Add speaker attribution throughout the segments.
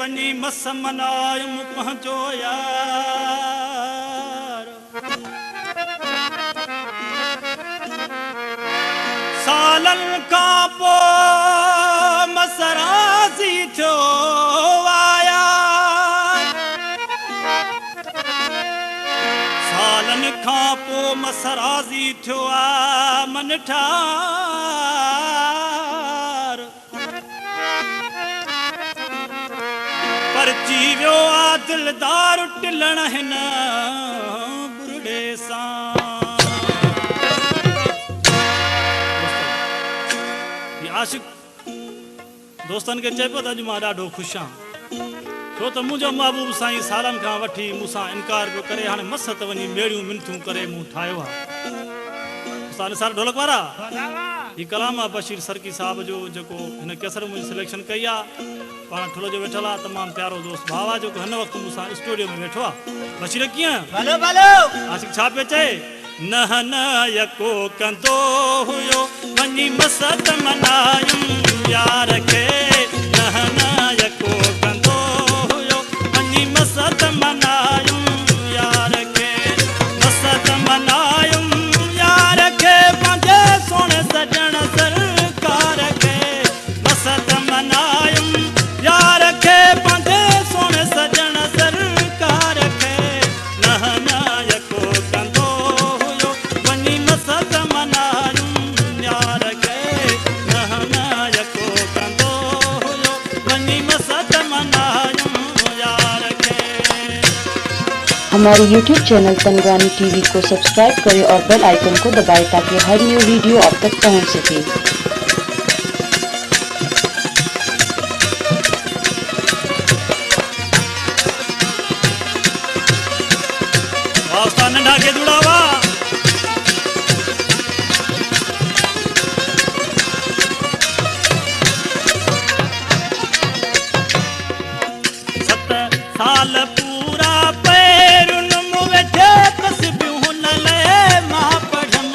Speaker 1: وڃي مس منايم پنهنجو يار. سالن کان پوء مس راضي ٿيو آيان. سالن کان پوء مس راضي ٿيو آ منٺار. پرچي ويو آ دلدار ٽلڻ هن ٻرڙي سان. هي عاشق دوستن کي چئي پيو ته اڄ مان ڏاڍو خوش آهيان ڇو ته منهنجو محبوب سائين سالن کان وٺي مون سان انڪار پيو ڪري هاڻي مس ته وڃي ميڙيون منٿون ڪري مون ٺاهيو آ. استاد نثار ڍولڪ وارا هي ڪلام آ بشير سرڪي صاحب جو جيڪو هن ڪيسٽ منهنجي سليڪشن ڪئي آ پاڻ ٺلهه جو ويٺل آ تمام پيارو دوست ڀاء آ جيڪو هن وقت مون سان اسٽوڊيو ۾ ويٺو آ بشير ڪيئن
Speaker 2: ڀلو ڀلو.
Speaker 1: عاشق ڇا پيو چئي نه نه يڪو ڪندو هيو وڃي مست منايم يار کي نه نه يڪو ڪندو هيو وڃي مست منايم يار کي مست منايم يار کي پنهنجي سهڻي سڄڻ سرڪار کي مست منايم يار کي پنهنجي سهڻي سڄڻ سرڪار کي نه نه يڪو ڪندو هيو وڃي مست منايم يار کي نه نه يڪو ڪندو هيو وڃي مست منايم يار کي.
Speaker 3: हमारे YouTube channel तनगानी टीवी को सब्सक्राइब करें और बेल आइकन को दबाएं ताकि हर न्यू वीडियो आप तक पहुंच सके।
Speaker 1: वाह استاد ننڍا گيدوڙا واه. ست سال پورا پيرن مون ويٺي تسبيحون لئي مان پڙهيم.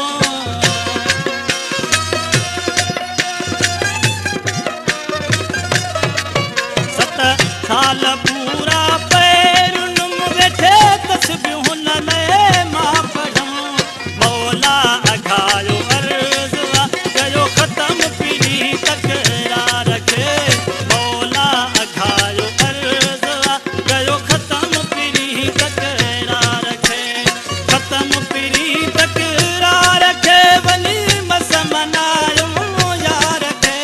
Speaker 1: ست سال پورا پيرن مون ويٺي تسبيحون لئي مان پڙهيم. مولا اگهايو عرض آ ڪيو ختم پرين تڪرار کي. مولا اگهايو عرض آ ڪيو ختم پرين تڪرار کي. ختم پرين تڪرار کي وڃي مس منايو يار کي.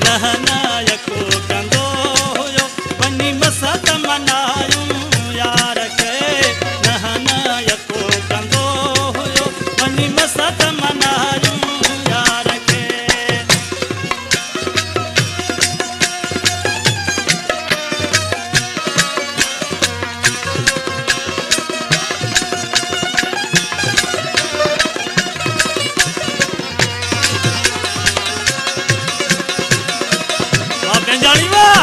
Speaker 1: نه نه يڪو ڪندو هيو وڃي مس ته منايو يار کي. نه نه يڪو ڪندو هيو وڃي مس ته منايو يار کي. واه پنهنجاڻي واه.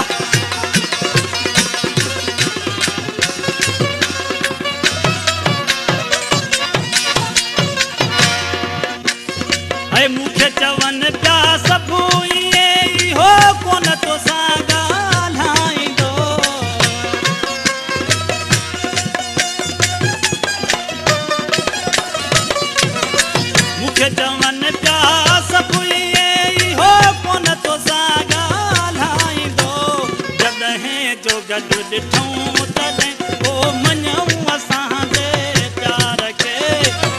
Speaker 1: اي مون کي چون پيا سڀ ائين اهو ڪونه توسان ڳالهائيندو. مون کي چون پيا سڀ ائين اهو ڪونه توسان ڳالهائيندو. جڏهن جو گڏ ڏٺئون تڏهن پو مڃئون اسان جي پيار کي.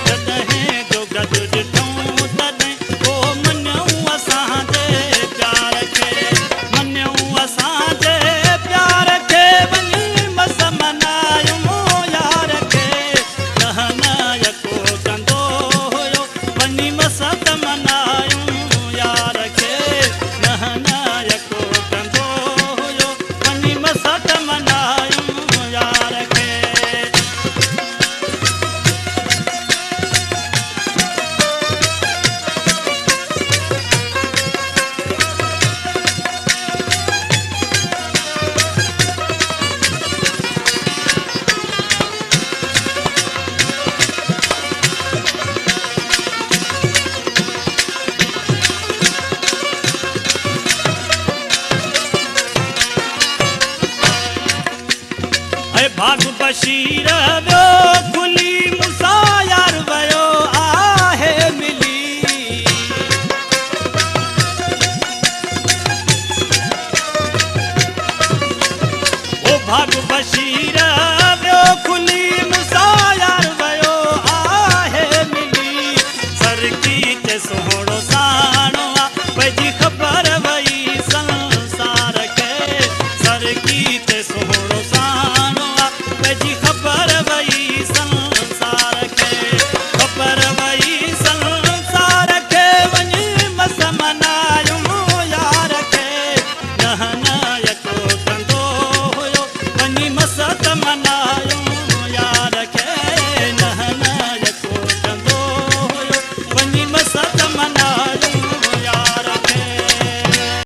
Speaker 1: جڏهن جو گڏ ڏٺئون تڏهن پو مڃئون اسان جي پيار کي. مڃئون اسان جي پيار کي وڃي مس منايم يار کي. نه نه يڪو ڪندو هيو وڃي مس ته منايم يار کي. نه نه يڪو ڪندو هيو وڃي مس ته منايم يار کي. بشير.